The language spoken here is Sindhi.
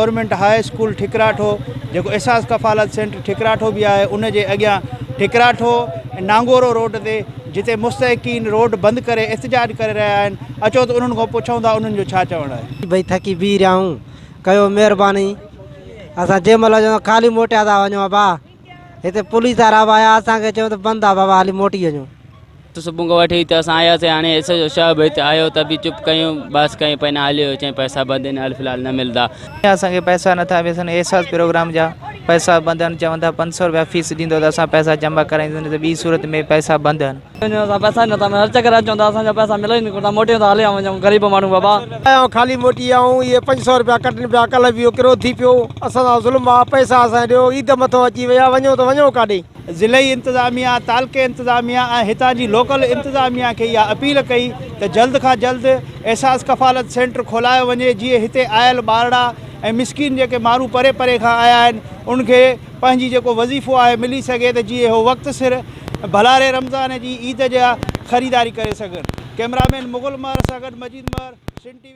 گورنمينٽ هاء اسڪول ٺڪراٺو جيڪو احساس ڪفالت سينٽر ٺڪراٺو به آهي ان جي اڳيان ٺڪراٺو ۽ نانگورو روڊ تي جتي مستحقين روڊ بند ڪري احتجاج ڪري رهيا آهن اچو ته انهن کان پڇون ٿا انهن جو ڇا چوڻ آهي. ڀئي ٿڪي بيهي رهيا آهيون ڪيو مهرباني اسان جنهن مهل چون خالي موٽيا ٿا وڃو ابا هتي پوليس وارا به آيا اسان کي چيو ته بند آ بابا هلي موٽي وڃو. صبح کان وٺي هتي اسان آياسين هاڻي ايس ايچ او صاحب هتي آيو ته به چپ ڪيون بس ڪيون پئي نه هليو چيائين پئسا بند آهن حال في الحال نه ملدا. اسان کي پئسا نٿا وسن احساس پروگرام جا پئسا بند آهن چون ٿا 500 روپيا فيس ڏيندو ته اسان پئسا جمع ڪرائينداسين نه ته ٻي صورت ۾ پئسا بند آهن. وڃو اسان پئسا ئي نٿا ملن هر چڪر اچون ٿا اسان جا پئسا ملن ئي ڪونه ٿا موٽيون ٿا هليا وڃون غريب ماڻهو بابا. آيا خالي موٽي آيا آهيون اهي 500 روپيا ڪٽن پيا ڪلهه به اهو ڪروڌ ٿي پيو اسان سان ظلم آ پئسا اسان کي ڏيو عيد مٿو اچي وئي آ وڃو ته وڃو ڪاڏي. ضلعي انتظاميا، تعلقي انتظاميا ۽ هتان جي لوڪل انتظاميا کي اها اپيل ڪئي ته جلد کان جلد احساس ڪفالت سينٽر کولايو وڃي جيئن هتي آيل ٻارڙا ۽ مسڪين جيڪي ماڻهو پري پري کان آيا آهن انهن کي پنهنجي جيڪو وظيفو آهي ملي سگهي ته جيئن هو وقت سر ڀلاري رمضان جي عيد جا خريداري ڪري سگهن. ڪئميرا مين مغل مهر سان گڏ مجيد مهر، سنڌ ٽي وي.